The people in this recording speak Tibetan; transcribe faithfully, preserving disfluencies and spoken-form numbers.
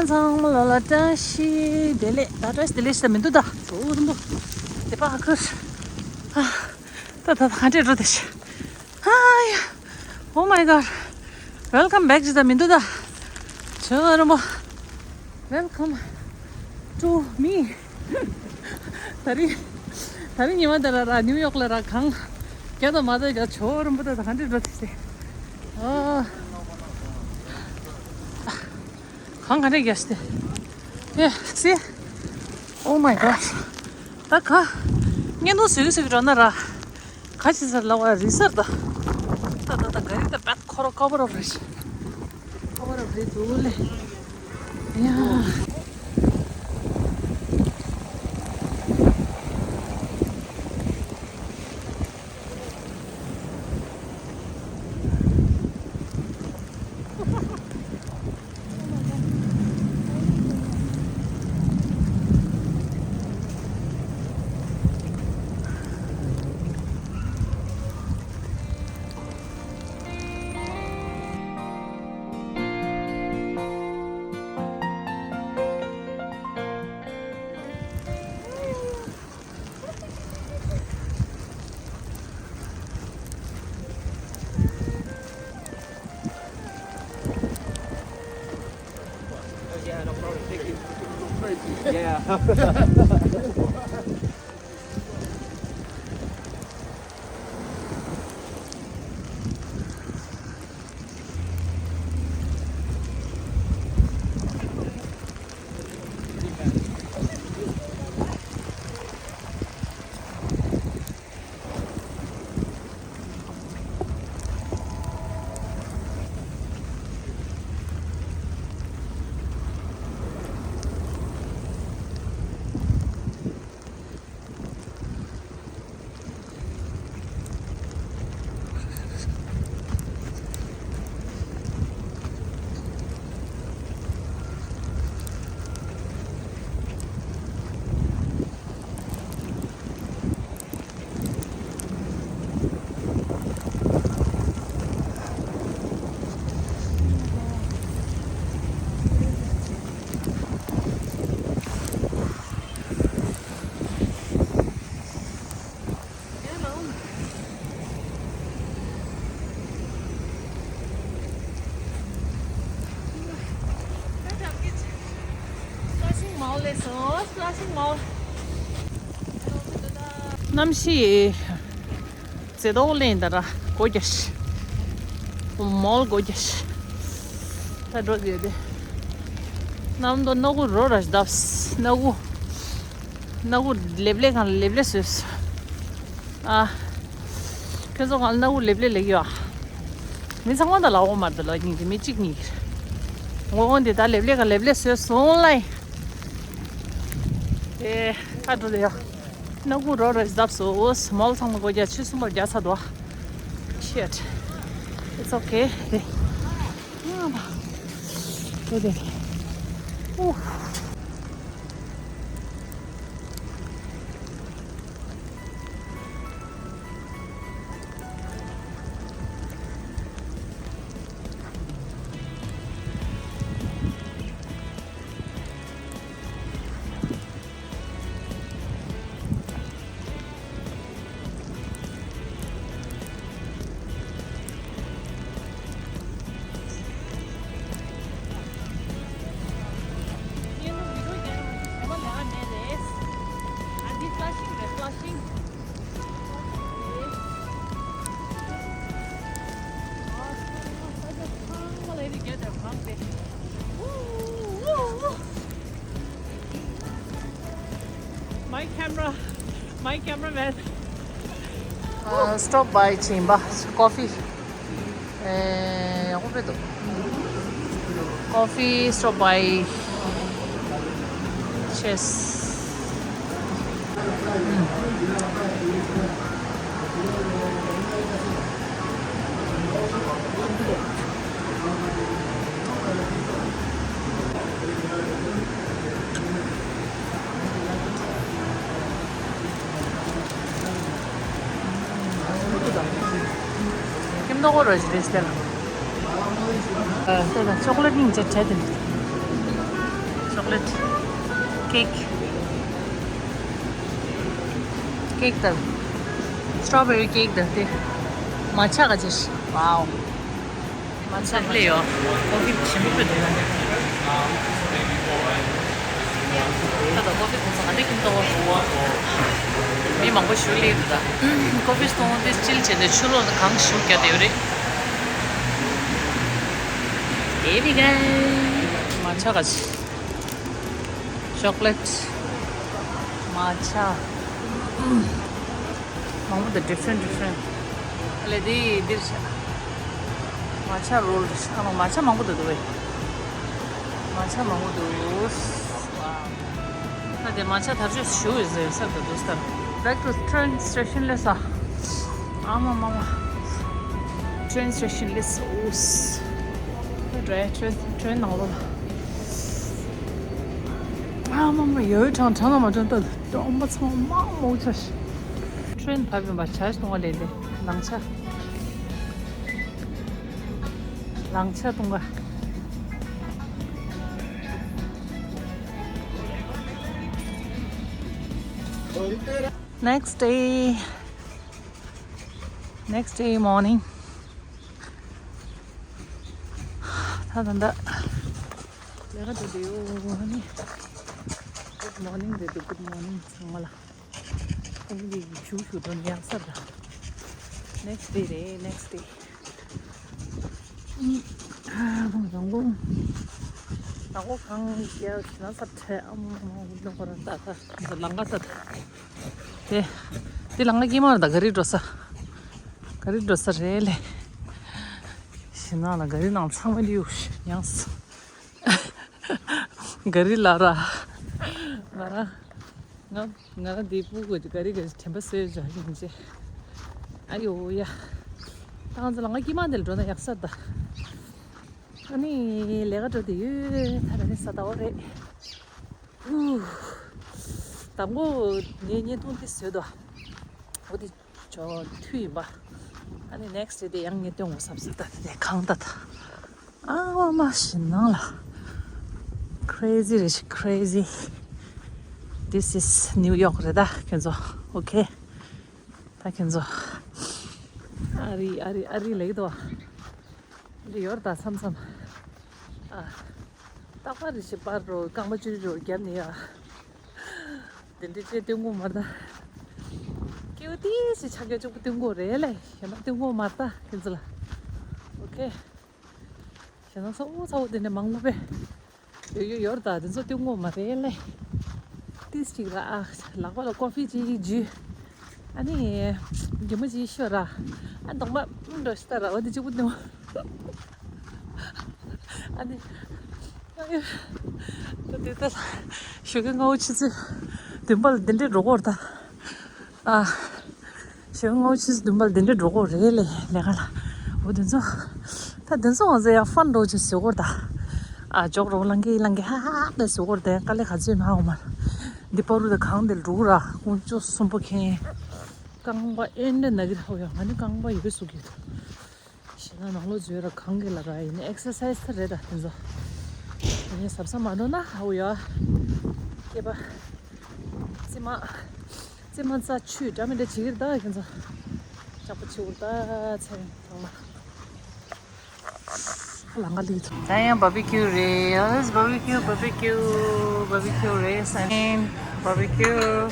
ཚང་མ་ལ་ལ་བཀྲ་ཤིས་བདེ་ལེགས། ད་བཀྲ་ཤིས་བདེ་ལེགས་ཞེས་མི་འདུག་ད་ཇོ་བོ་རིན་པོ་དེ་པ་ཧ་ཁུར། ཨ། ད་ད་ད་ཧ་འདྲེ་འགྲོ་དེ་ཤི། ཨ་ཡ། Oh my god. Welcome back ཞེས་ད་མི་འདུག་ད་ཇོ་བོ་རིན་པོ། Welcome to me. ད་རིང་། ད་རིང་ཉི་མ་དེ་ལ་ར་ནིའུ་ཡོག་ལ་ར་གངས་རྒྱག་ད་མ་ད་རྒྱག་ཇོ་བོ་རིན་པོ་ད་ད་ཧ་འདྲེ་འགྲོ་དེ་ཤི། ཨ། གང་ག་འདྲ་རྒྱག་ཤི་དེ། ཨེ་སི། Oh my god. ད་ག་བརྙན་ཐུང་བཟོས་བཟོས་འགྲོ་ན་ར། ག་ཅི་ཟེར་ལབ་པ་རི་སར་ད། ད་ད་ད་ག་རི་ད་བད་ཁོ་ར་ཀོ་བར་ཨོཕ་རེད། ཀོ་བར་ཨོཕ་རེད་འདུག་ལེ། ཡ། Yeah, no problem. Thank you. Yeah. Splashing mall ལས་སོང་། Splashing mall. གནམ་གཤིས་ཟེར་ཏོག་ལེན་ད་ར་སྒོ་རྒྱག་ཤི། མོལ་སྒོ་རྒྱག་ཤི། ད་འགྲོ་ཟེར་ཏེ། གནམ་དུ་སྣ་ཁུག་རོ་ར་བརྡབས། སྣ་ཁུག་སྣ་ཁུག་ལེབ་ལེ་གང་ལེབ་ལེ་བཟོས། ཨ། ཁྱོད་ཚོ་གང་སྣ་ཁུག་ལེབ་ལེ་ལེགས་ཡོད་ཨ། མི་ཚང་མ་ད་ལའོ་མར་ད་ལ་སྙིང་རྗེ་མི་གཅིག་གཉིས་ཀྱི། ངོ་འོང་འདི་ད་ལེབ་ལེ་གང་ལེབ་ལེ་བཟོས་སོང་ལ། ཨེ། ཁ་འགྲོ་ལེ་ཡ། སྣ་ཁུག་རོ་རེ་བརྡབས་སོ། མོལ་ཚང་མ་སྒོ་རྒྱག་ཆུ་གསུམ་པར་རྒྱག་ཚར་འདུག Shit. It's okay. ཨེ། ཨ་མ། འགྲོ་དེ། ཨུ། My camera, my cameraman. Uh, stop by Chimba Coffee. Eh, ཡག་པོ་རེད་འདུག Coffee stop by. Cheers. ཁྱིམ་ཐོག་རོ་ཞིག་རེད་ཤི་དེ་ལ། ཨ། དེ་ལ་ཅོག་ལེ་ཊི་སྙིང་རྗེ་བྲལ་དེ། ཅོག་ལེ་ཊི་ཀེག་ཀེག་དང་། སི་ཊོ་བེ་རི་ཀེག་དང་དེ། མ་ཆ་ག་ཅིག་ཝའོ། མ་ཆ་ལས་ཡོད། ཀོ་ཧྥི་ཞིམ་པོ་འདུག་ད་ལྟ་ཀོ་ཧྥི་གོང་ས་ག་འདྲ་ཁྱིམ་ཐོག་མི་མང་པོ་ཞིག་སླེབས་འདུག་ད་ཀོ་ཧྥི་སྟོང་དེ་སྤྱིལ་བྱས་ནས་ཆུ་ལོག་ནས་གངས་ཤུགས་རྒྱག་བསྡད་ཡོད་རེད། ཨེ་བི་གལ། མ་ཆ་ག་ཅིག་ཅོག་ལེ་ཊི། མ་ཆ། མང་པོ་འདུག different different། ཨ་ལས་དེ་འདིར་ཆ། མ་ཆ་རོལ། ཨ་མ་མ་ཆ་མང་པོ་འདུག་འདུག་བས། མ་ཆ་མང་པོ་འདུག་ད་དེ་མ་ཆ་དར་ཆོས་ཞུ་ཡོད་ཟེར་ས་འདུག་འདུག་ལྟར། Back to train station སླེབས་ས། ཨ་མ་མ་མ། train station སླེབས་ས། ཨོས། train train train ནང་ལོགས་ལ། ཨ་མ་མ་ཡོད་གྲང་གྲང་ལ་མ་གྲང་ལྟ་དུ་ཨོམ་པ་ཚང་མ་མོ་ཆ་ཤི། ཊེ་རེན་བབས་ཡིན་པ་བྱ་གཏོང་བ་ལས་ལས་ལང་ཆ། ལང་ཆ་གཏོང་ག next day next day morning ད་ད་ད། ལས་ཀ་འགྲོ་བསྡད་ཡོད་ནི། Good morning རེད་འདུག Good morning ཚང་མ་ལ། ཨ་ནི་ཞུ་ཞུ་འགྲོ་ནི་ཡག་ས་རེད། Next day རེད། Next day ཨ་རང་གོང་རང་གོང་གང་རྒྱལ་ན་ས་ཁྲལ་ཨམ་ཨམ་ཨམ་ལོག་པ་ར་ད་ད་ལང་ཀ་ས་ད། དེ་དེ་ལང་ཀ་སྐྱིད་མ་རེད། ད་ག་རེ་འགྲོ་ས། ག་རེ་འགྲོ་ས་རེད་ལེ། ཞེ་ནང་ལ་ག་རེ་ནང་ཚང་མ་ལིའུ་ཡང་སི། ག་རེ་ལ་ར། ང་རང་ང་ང་རང་དེ་སྤུ་གུ་ག་རེ་ག་རེ་དྲན་པ་གསོས་བྱ་ཡིན་ཅེ། ཨ་ཡོ་ཡ། ཏང་ཙི་ལ་ང་སྐྱིད་མ་འདི་ལ་འགྲོ་ན་ཡག་ས་ད། ཨ་ནི་ལས་ཀ་འགྲོ་དེ་ཡོད་ད་ད་ནི་ས་ད་འོ་རེད། ཨུ། དང་པོ་ངས་བརྙན་ཐུང་འདི་བཟོས་དོ། འོ་དེ་ཇོ་མཐུ་ཡིན་པ། ཨ་ནི་next day དེ་ཡང་ངས་སྟོན་དགོས་བསམ་སོང་ད་དེ་གང་ད་ད། ཨ་མ་མ་ཞེ་ནང་ལ། Crazy རེད་ཤི་crazy། This is New York རེད་ད་ཁྱེད་ཚོ། Okay ད་ཁྱེད་ཚོ། ཨ་རི་ཨ་རི་ཨ་རི་ལེགས་དོ། འདི་ཡོར་ད་མཚམས་མཚམས། ཨ། རྟག་པར་རེ་ཞིག་པར་རོ་རྐང་པ་ཅུ་རི་རོ་བརྒྱབ་ནས་ཡ། འདི་འདྲ་ཅེས་སྟོན་གོ་མ་རེད་ད། སྐྱེ་བོ་ཏིས་ཞིག་ཆགས་སྐྱེ་གཅིག་པུ་སྟོན་གོ་རེད་ལེ། གཞན་པ་སྟོན་གོ་མ་རེད་ད་ཁྱེད་ཚོ་ལ། Okay ཞེ་ན་ཚ་བོ་ཚ་བོ་འདི་འདྲ་མང་པོ་པས། ཡོ་ཡོ་ཡོར་ད་དེ་ཚོ་སྟོན་གོ་མ་རེད་ལེ། ཏིས་ཅིག་ལ་ཨ་ལག་པ་ལ་ཀོ་ཧྥི་ཅིག་འཇུས། ཨ་ནི་གད་མོ་ཅིག་ཤོར་ར། ཨ་གདོང་པ་འགྲོ་ཤི་ད་ར་བ་འདི་གཅིག་པུ་སྟོན། ཨ་ནི། ཨ་ཡོ། ད་དེ་ལྟར་ཞོགས་ཀས་སྔ་བོ་ཆུ་ཚོད་བདུན་པ་ལ་འདི་འདྲའི་འགྲོ་གོ་ར་ད། ཨ། ཞོགས་ཀས་སྔ་བོ་ཆུ་ཚོད་བདུན་པ་ལ་འདི་འདྲའི་འགྲོ་གོ་རེད་ལེ་ལས་ཀ་ལ། འོ་དེ་ཚོ། ད་དེ་ཚོ་ང་ཚོ་ཡང་ཧྥན་འགྲོ་ཆེ་ཟེར་གོ་ར་ད། ཨ་ཇོག་རོགས་ལང་གི་ལང་གི་ཧ་ཧ་ཧ་ལས་ཟེར་གོ་ར་ད་དཀའ་ལས་ག་ཚོད་མ་འོང་མ། འདི་པ་རུ་ད་གང་དེ་འགྲོ་ར་དཀོན་མཆོག་གསུམ་པོ་མཁྱེན། རྐང་པ་ཨེ་འདྲ་ན་གི་ར་ཧོ་ཡ་ང་ནི་རྐང་པ་ཡོད་གི་སུ་གི་ཡོད། ཞེ་ན་ནང་ལོགས་འཛུལ་ར་གང་གི་ལ་ར་ཡིན་ན་ཨེག་སར་སའི་སི་ད་རེད་ད་དེ་ཚོ། ཡིན་ཟབ་ས་མ་འགྲོ་ན་ཧ་འུ་ཡ། སྐྱེས་པ། རྩེ་མ། རྩེ་མ་རྩ་ཆུ་འདྲ་མི་འདྲ་བྱེད་ཀྱི་རེད་ད་ཁྱེད་ཚོ། ལྕགས་པོ་ཆེ་བོ་ད་ཚེ་རིང་ཚང་མ། ལང་ཀ་ལི་ཚོ། ད་ཡང་བར་བི་ཁྱུ་རེད། Yes barbecue barbecue barbecue རེད་ས་ནིན་བར་བི་ཁྱུ།